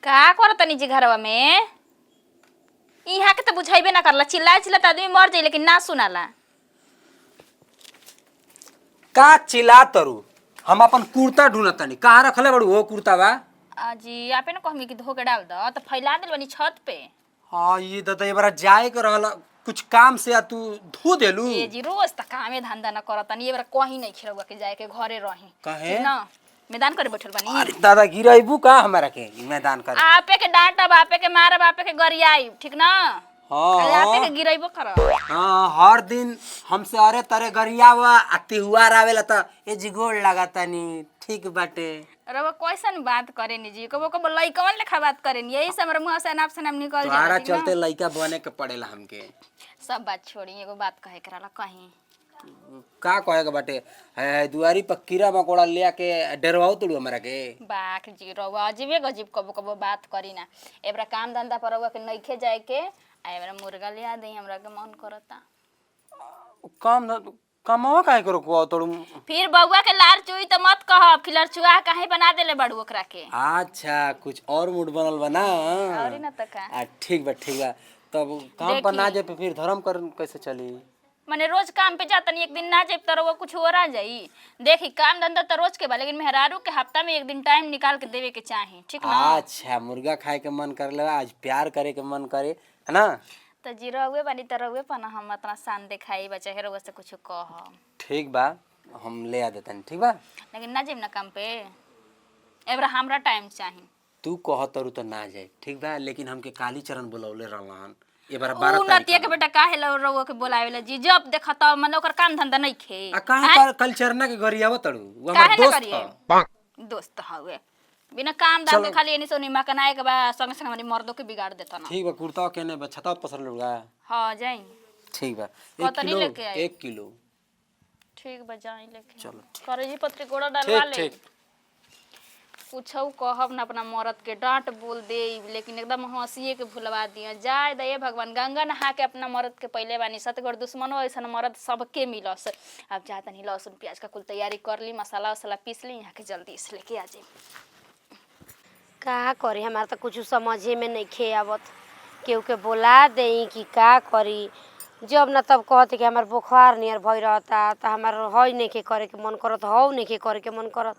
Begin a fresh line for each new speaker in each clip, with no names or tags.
का करतनी जी घरवा में? इहाँ के तो बुझाइबे ना करला, चिल्ला चिल्ला त आदमी मर जाई लेकिन ना सुनाला।
का चिल्ला तरू? हम अपन कुर्ता ढूंढतनी, कहाँ रखले बड़ू हो कुर्ता बा?
जी आपे ना कहमी कि धो के डाल द त फैला देल बनी छत पे।
हाँ, ये दादा ये बार जाए के रहल कुछ काम से आ तू धो देलू।
ए जी रोज त कामे धंधा ना करतनी, ये बार कहीं नहीं खेलुआ के जाए के घरे रही।
काहे?
ना मैदान करे बैठल बनी।
अरे दादा गिराइबू का हमारा के ई मैदान करे?
आपे के डांटब, आपे के मारब, आपे के गरियाई, ठीक ना?
हाँ।
अरे आपे के गिराइबो करब।
हाँ, हर दिन हमसे अरे तरे गरियावा आ तिहुआर आवेला त ए जी गोड़ लागतानी, ठीक बाटे।
रउआ कैसन बात करेनी जी, कबो कबो लइकवन लेखा बात करेनी, यही से हमरा मुंह से अनाप शनाप निकल जाला।
तोहरा
ठीक ना?
चलते लइका बने के पड़ेला हमके।
सब बात छोड़ी, एगो बात कहे के रहला कहीं।
का कहे के बाटे? है दुआरी पर कीड़ा मकोड़ा ले के डरवाओ तड़ू हमरा के।
बाक जी रउआ अजीबे गजीब कबो कबो बात करी ना। एबरा काम धंधा पर रउआ के नइखे जाए के आ एबरा मुर्गा ले आ दई, हमरा के मन करता।
काम कमावा काहे करो कुआ तड़ू?
फिर बउआ के लार चुई त मत कहब कि लरचुआ काहे बना देले बड़ू ओकरा के।
अच्छा, कुछ और मूड बनल बा ना?
औरी ना त का।
आ ठीक बा, ठीक बा। तब काम पर ना जाए पे फिर धर्म कर कैसे चली?
माने रोज काम पे जातनी, एक दिन ना जाए त रउआ कुछ और आ जाई। देखी काम धंधा त रोज के बा लेकिन मेहरारू के हफ्ता में एक दिन टाइम निकाल के देवे के चाही, ठीक ना?
अच्छा, मुर्गा खाए के मन कर ले, आज प्यार करे के मन करे है ना?
त जी रउए बानी त रउए पर ना हम इतना शान देखाई बा, चाहे रउआ से कुछ कह।
ठीक बा, हम ले आ देतनी, ठीक बा।
लेकिन ना जाइम ना काम पे, एबरा हमरा टाइम चाही।
तू कह तरू तो ना जाए, ठीक बा, लेकिन हमके काली चरण बुलौले रहलन ए बार
उ
12
नतिया
तारीख
के बेटा काहे ला रउआ के बोलावेला जी, जब देखत त मने ओकर काम धंधा नहीं खे।
आ काहे कर कलचरना के गरियाव तड़ू? उ हमर
काहे ना
दोस्त
करिए?
ह।
दोस्त हवे, बिना काम धाम के खाली एनी से ओनी मकनाए के बा, संगे संगे हमारी मर्दों के बिगाड़ देता ना।
ठीक बा, कुर्ता केने बा? छता पसर लुगा।
हाँ जाई।
ठीक बा, एक
कतनी
किलो
लेके आई?
1 किलो।
ठीक बा, जाई लेके।
चलो।
करे जी पत्री गोड़ा डलवा
ठीक।
ले।
ठीक।
कुछ कहब ना अपना मरद के डांट बोल दे लेकिन एकदम हंसिए के भुलवा दिया जाए दे भगवान। गंगा नहा के अपना मरद के पहले बानी सतगढ़ दुश्मनो ऐसा मरद सबके मिलस। अब जा तनी लहसुन प्याज का कुल तैयारी कर ली, मसाला वसाला पीस ली, यहाँ के जल्दी से लेके आ जाई।
का करी, हमार त कुछ समझे में नइखे आवत। केहू के बोला देई कि का करी? जब न तब कहते कि हमार बुखार नियर भई रहता त हमार हई नइखे करे के मन करत, हौ नइखे करे के मन करत।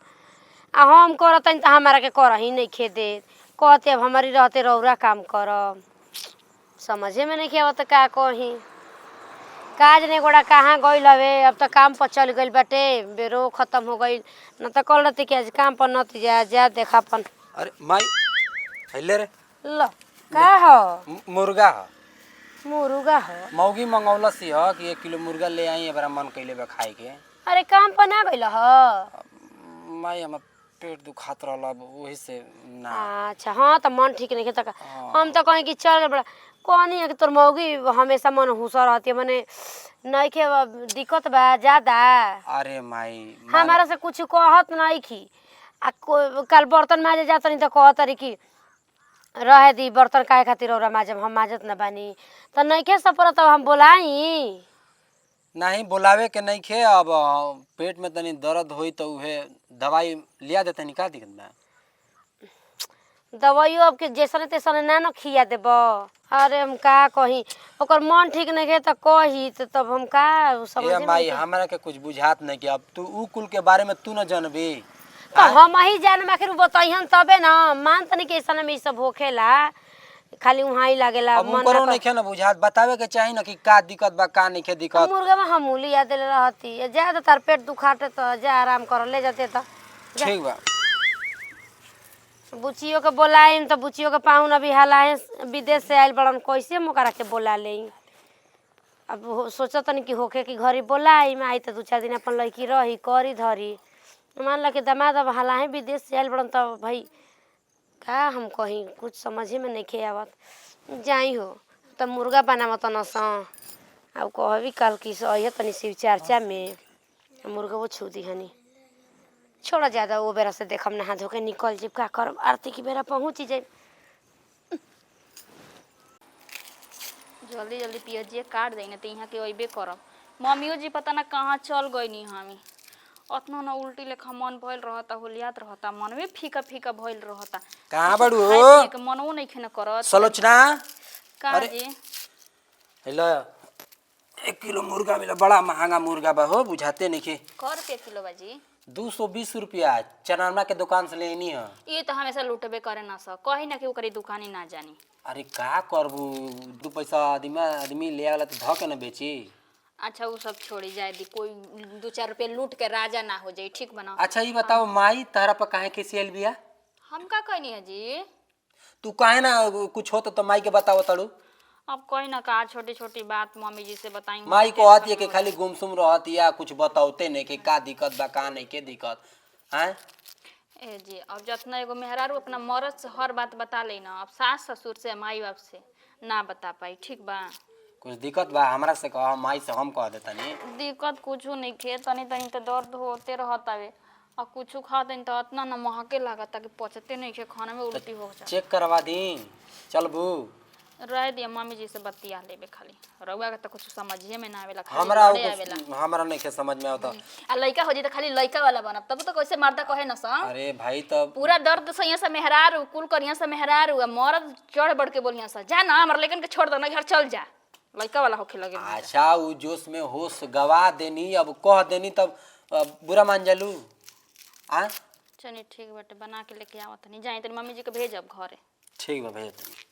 आ हम करतनी त हमारा के करही नइखे देत। कहते अब हमारी रहते रौरा काम करब। समझे में नइखे आवत का कही। काज ने गोड़ा कहाँ गइल हवे? अब त काम पर चल गइल बाटे, बेरो खत्म हो गइल न त कल रहते कि आज काम पर नत जा जा देखा अपन।
अरे माई, ले रे।
ल, का हो?
मुर्गा ह।
मुर्गा हो?
मौगी मंगौला सी ह कि 1 किलो मुर्गा ले आई, एबारा मन कइले बा खाए के।
अरे काम पर ना गइल ह?
माई, हमर पेट दुखात रहल, अब वही से ना।
अच्छा, हाँ त मन ठीक नहीं त हम तो कहीं कि चल बड़ा कहनी है कि तोर मौगी हमेशा मन हुसर रहती है, मने नइखे अब दिक्कत बा ज्यादा।
अरे माई
हमारा से कुछ कहत नहीं खी। आ कल बर्तन माजे जात नहीं त कहत रही कि रहे दी बर्तन, काहे खातिर रौरा माजब, हम माजत न बानी। त नइखे सपर तब हम बोलाई।
नहीं, बोलावे के नहीं खे। अब पेट में तनी दर्द होई त उहे दवाई लिया दे तनी, का दिक्कत बा?
दवाइयो अब के जैसने तैसने ना न खिया देब। अरे हम का कही, ओकर मन ठीक नहीं त कही त तब हम का
ए
समझे में
माई,
नइखे।
हमरा के कुछ बुझात नहीं कि अब तू ऊ कुल के बारे में तू न जानबी।
त हम ही जानम, आखिर उ बतैहन तबे न मान तनी कि ऐसन में ई सब होखेला, खाली उहाँ ही लागेला
अब
मन ना
उनकरो नहीं ना बुझात, बतावे के चाही ना कि का दिक्कत बा, का नहीं के दिक्कत।
मुर्गा में हम लिया देले रहती। जा त तार पेट दुखाटे त जा आराम कर ले जाते त जा।
ठीक बा।
बुचियो के बोलाइम त बुचियो के पाहुन अभी हलाहे विदेश से आइल बड़न, कैसे हम ओकरा के बोला लेई? अब सोचत तनी कि होखे कि घरी बोलाइम, आई त 2-4 दिन अपन लड़की रही करी धरी। मान ला कि दामाद अब हलाहे विदेश से आइल बड़न त भाई का हम कही, कुछ समझे में नइखे आवत। जाई हो त मुर्गा बनावत न स अब कहबी कल कि अइहे तनी शिव चर्चा में मुर्गवो छू दिहनी। छोड़ा ज्यादा, वो बेरा से देखम, नहा धो के निकल जाइब, का करब, आरती की बेरा पहुँच जाइब।
जल्दी जल्दी पियजिए काट दई ना त यहाँ के अइबे करब। मम्मियो जी पता ना कहाँ चल गईनी। हमी अतना न उल्टी लेखा मन भइल रहता, होलियात रहता, मन में फीका फीका भइल रहता।
कहाँ बाड़ू
खाए
हो?
पिए के मनवो नइखे न करत।
सलोचना।
का?
अरे।
जी।
हेलो, 1 किलो मुर्गा मिला, बड़ा महंगा मुर्गा बा हो, बुझाते नहीं के।
क रुपया किलो बाजी?
220 रुपया, चनारमा के दुकान से लेनी है।
ये तो हमेशा लूटबे करे ना स, कही ना कि ओकरी दुकानी ना जानी।
अरे का करबू, दू पैसा आदमी आदमी ले आला तो धो के ना बेची।
अच्छा, उ सब छोड़ी जाए दी, कोई दू चार रुपया लूट के राजा ना हो जाई, ठीक बना।
अच्छा, ये बताओ, माई तहरा पर काहे खिसियल बिया?
हम का कहनी है जी?
तू काहे ना कुछ होता तो माई के बताओ तड़ू।
अब कही ना का छोटी छोटी बात मम्मी जी से बताई।
माई को आती है कि खाली गुमसुम रहती या कुछ बताउते नहीं कि का दिक्कत बा, का नहीं के दिक्कत हैं।
ए जी, अब जितना एगो मेहरारू अपना मर्द से हर बात बता ले ना, अब सास ससुर से माई बाप से ना बता पाई, ठीक बा?
कुछ दिक्कत बा, हमरा से कह, माई से हम कह देतनी।
दिक्कत कुछो नहीं खे, तनी तनी तो दर्द होते रहत हवे आ कुछो खा तनी तो इतना न महके लागता कि पचते नहीं खे, खाना में उल्टी हो जा।
चेक करवा दी, चलबू?
रह दिया, मम्मी जी से बतिया लेबे खाली। रउआ के तो कुछ समझिए में ना आवेला, खाली
हमरा
लड़े आवेला।
हमरा नहीं के समझ में आवता।
आ लइका हो जाई त खाली लइका वाला बनब, तब तो कैसे मर्दा कहे न सा।
अरे भाई, तब
पूरा दर्द से यहाँ से मेहरारू कुल करिया से मेहरारू आ मर्द चढ़ बढ़ के बोलिया सा, जा ना हमर लेकिन के छोड़ दो ना, घर चल जा, लइका वाला होखे लगे।
अच्छा, उ जोश में होश गवा देनी, अब कह देनी तब अब बुरा मान जालू आ?
चलिए, ठीक बाटे, बना के लेके आवत नहीं जाई तनी मम्मी जी के भेजब घरे।
ठीक बा, भेज देनी।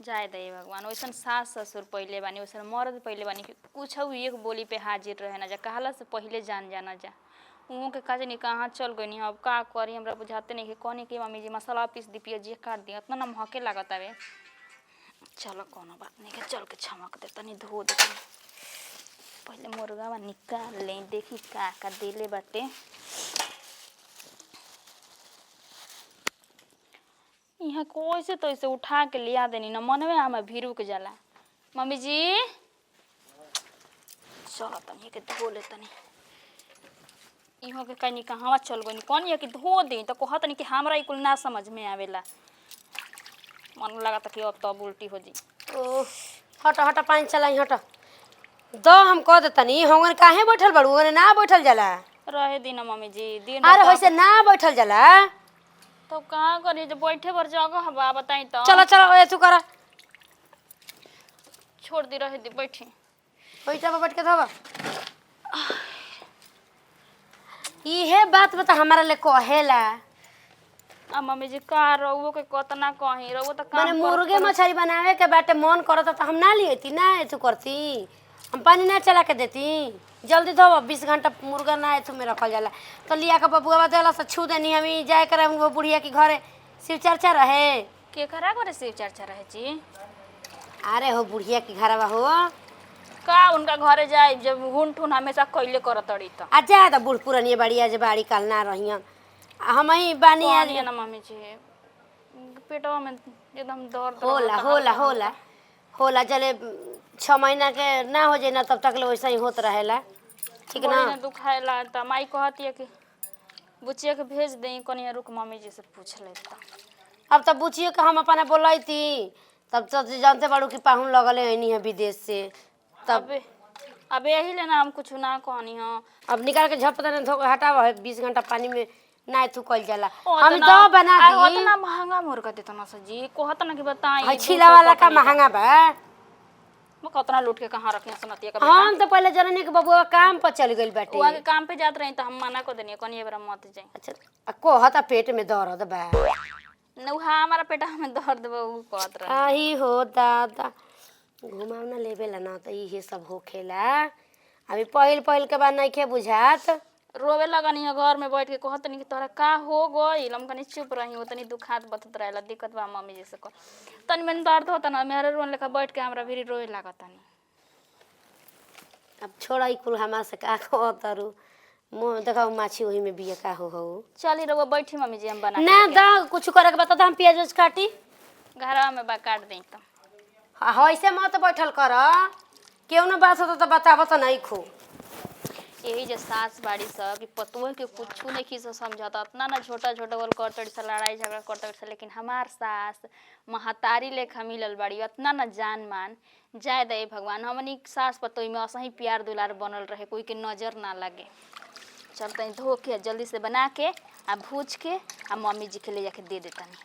जाए दे भगवान, वैसन सास ससुर पहिले बानी, वैसन मर्द पहिले बानी कि कुछ एक बोली पे हाजिर रहे ना जा, कहला से पहिले जान जाना जा। उहों के काज नहीं कहाँ चल गई। अब का करी, हमरा बुझाते नहीं कि कौन कि मम्मी जी मसाला पीस दी, पियाज काट दी, उतना ना महके लागत आवे। चलो, कोनो बात नहीं के, चल के छमक दे तनी, धो दे तनी। पहले मुर्गा निकाल ले, देखी का का देले बाटे। यहाँ कैसे तो ऐसे उठा के लिया देनी न, मनवे हमें भीरू के जाला। मम्मी जी, चलो तनी के धो ले तनी। इहो के कहीं कहवा चल गई, कौन ये कि धो दी तो कहत नहीं कि हमरा ई कुल ना समझ में आवेला। मन लगा कि अब तो अब उल्टी हो जी।
ओ हट हट, पानी चलाई, हट दो, हम कह देतनी। होंगन काहे बैठल बड़ू? ओने ना बैठल जाला।
रहे दी ना मम्मी जी, दिन
अरे
रात।
वैसे ना बैठल जाला।
तो कहाँ करी जब बैठे पर जगह बा, बताई तो।
चलो चलो, ए तू कर।
छोड़ दी, रहे दी, बैठी।
ओइटा पर बैठ के धोबा। इहे बात बता हमारा ले कहेला।
आ मम्मी जी, का रहुओ के कतना कही, रहुओ तो काम
माने
करत
मुर्गे
करत-
मछली बनावे के बाटे मन करत त हम ना लियती ना एथु करती, हम पानी ना चला के देती? जल्दी धोब, 20 घंटा मुर्गा ना एथु में रखल जाला। तो लिया के बबुआ देला से छू देनी। हम ई जाए करे वो बुढ़िया के घरे शिव चर्चा रहे।
केकरा घरे शिव चर्चा रहे जी?
अरे हो, बुढ़िया के घरवा हो।
का उनका घरे जाए जब हुन ठुन हमेशा कैले करत तड़ी त?
आ जा त बूढ़ पुरनिया बाड़ी, आज बाड़ी काल ना रहियन, आ हम ही बानी आज।
कहनी ना मम्मी जी, पेटवा में एकदम दर्द
होला।
रहता।
होला।
हल्का।
होला होला, जले 6 महीना के ना हो जाए ना, तब तक ले वैसा ही होत रहेला, ठीक ना?
बड़ी ना दुखाएला त माई कहती है कि बुचिया के भेज दे कनिया। रुक, मम्मी जी से पूछ ले त।
अब तब बुचियो के हम अपना बोलैती तब तो जानते बाड़ू कि पाहुन लगले ऐनी है विदेश से तब।
अबे अबे, यही लेना हम कुछ ना कहनी हो।
अब निकाल के झप देने, धो के हटाव है। 20 घंटा पानी में ना एथु कइल जाला।
ओ,
हम
उतना-
दो बना
आ,
दी।
उतना महंगा मुर्गा देता ना सजी, कहत ना कि बताई।
है छिला वाला का महंगा बा।
कतना लूट के कहाँ रखे सुनतिया का बेटा।
हम तो पहले जननी के बबुआ काम पर चल गइल बाटे।
वहाँ के काम पे जात रही तो हम मना कर देनी, कनी एबरा मत जाई।
अच्छा, आ कहता पेट में दर्द बा।
न, उहा हमारा पेटा में दर्द बा, उ कहत रहे।
आही हो दादा, घुमावना लेवेला ना त इहे सब होखेला। अभी पहिल पहिल के बाद नइखे बुझात।
रोवे लगनी है घर में बैठ के, कहत नहीं कि तोरा का हो गइल। हम कनी चुप रही, उतनी दुखात बथत रहेला। दिक्कत बा मम्मी जी से कह, तनी मन दर्द होता ना, मेरे रोन लेखा बैठ के हमरा भी रोए लागत तनी।
अब छोड़ा ई कुल, हमार से का कहतरू? मुँह देखा, माछी ओही में बिया का हो हो।
चली रहुआ, बैठी मम्मी जी, हम बना के
ना
लेके
दा, कुछ करे के बता त हम प्याज उज काटी।
घरवा में बा, काट दई तो।
ऐसे मत बैठल कर, केहू ना बात होता त बताब त नहीं खो।
यही जे सास बाड़ी स कि पतोह के कुछू नहीं खी समझता, इतना ना छोटा छोटा बोल कर तड़ी सा, लड़ाई झगड़ा कर तड़ी सा, लेकिन हमार सास महतारी लेखा मिलल बाड़ी, इतना ना जान मान। जाय दे भगवान, हमनी सास पतोह में असही प्यार दुलार बनल रहे, कोई के नजर ना लगे। चल तनी धो के जल्दी से बना के आ भूज के आ मम्मी जी के ले जाके दे देतनी।